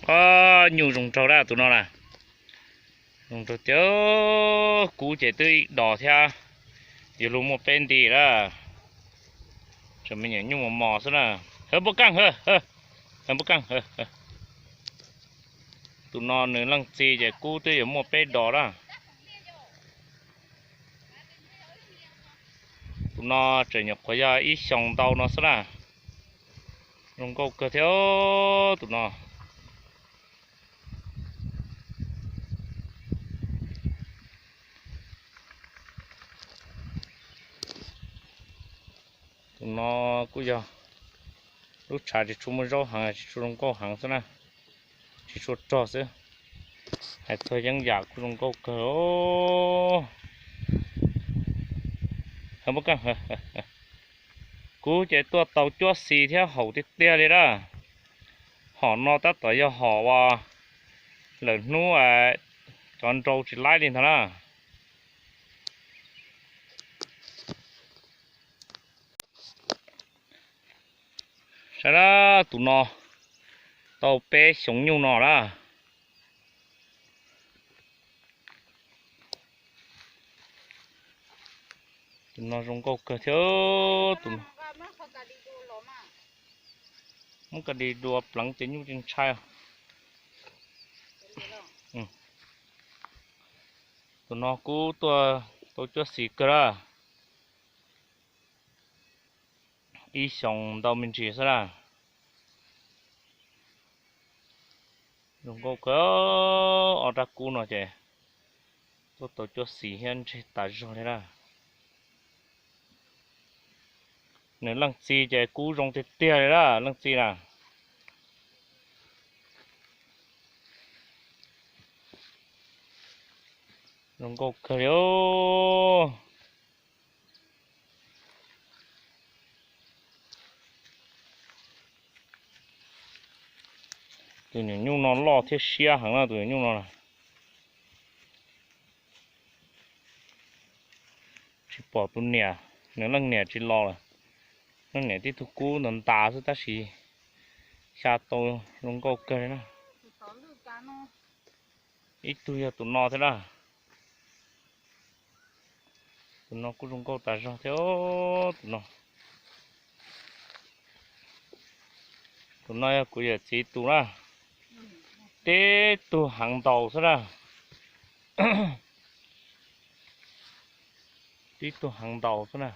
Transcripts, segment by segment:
Nyuj zoo nraug dab tus no na. Zoo nraug tiag, kub ces twb ib dos thiab, yuav luag muaj peb nti lawm. Tseem me nyuam nyuj mos mos xwb na. Hawv npua kaaj, hawv npua kaaj. Tus no nws leej txiv ces kub twb yuav muaj peb dos lawm. Tus no tseem nyuam qhuav yog ib xyoos ntau no xwb na. Zoo nkauj kawg thiab tus no. Tus no kuj yog lub tshav tsis tshua muaj zaub heev, tsis tshua zoo nkauj heev xwb na, tsis tshua rog xwb. Hais txog yeeb yam kuj zoo nkauj kawg. Kub ces tuaj tau cuab xis thiab haum tiag tiag li lawm. Hom no tab tom yog hom uas lawm hnub cov nrau tsis laib li ntag na. Saib na, tus no tau peb xyoos nyuj no na. Tus no zoo nkauj kawg thiab. Tus no muab ka di dua pleev ces nyuj tsis ntshai. Tus no kuj tuaj tau cuab xis kawg lawm. Ib xyoos ntau me ntsis xwb na. Zoo nkauj kawg, ob rab kub no ces tuaj tau cuab xis thiab ntseg tas zog li na. Nws leej txiv ces kub zoo tiag tiag li na, leej txiv na. Zoo nkauj kawg li. Tus nyuam nyuj no loj thiab siab heev na, tus nyuam nyuj no. Tsis pom tus niam, nws leej niam tsis los lawm. Leej niam tib tug kub ntas ntas xwb tab sis xya tau zoo nkauj kawg li na. Ib tug yog tus no thiab na. Tus no kuj zoo nkauj tas zog thiab tus no. Tus no yog kuv yawm txiv tus na. Tib tug heev ntaus xwb na. Tib tug heev ntaus xwb na.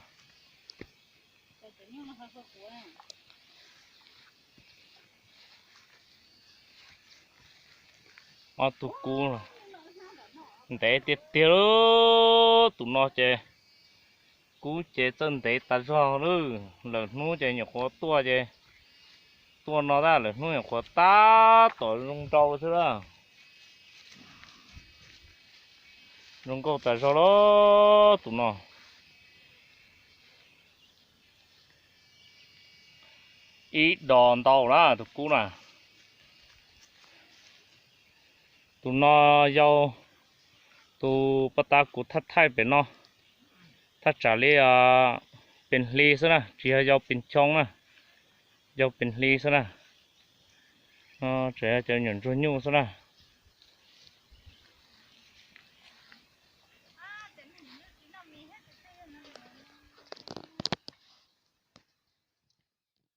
Ob tug kub ntev tiag tiag. Tus no ces kub ces txawj ntev tas zog lawm. Lawm hnub ces nyuam qhuav tuaj ces tuaj no tab, lawm hnub nyuam qhuav tab tom zoo nrau xwb lawm. Zoo nkauj tas zog lawm tus no. Ib dos ntau na tus kub na. Tus no yau, tus paj tas kuv thaj thaij pem no, thaj tsam li pes hli xwb na, tsis yog yau pes choo na, yau pes hli xwb na. Tseem yog cov nyuam ntsuag nyuj xwb na.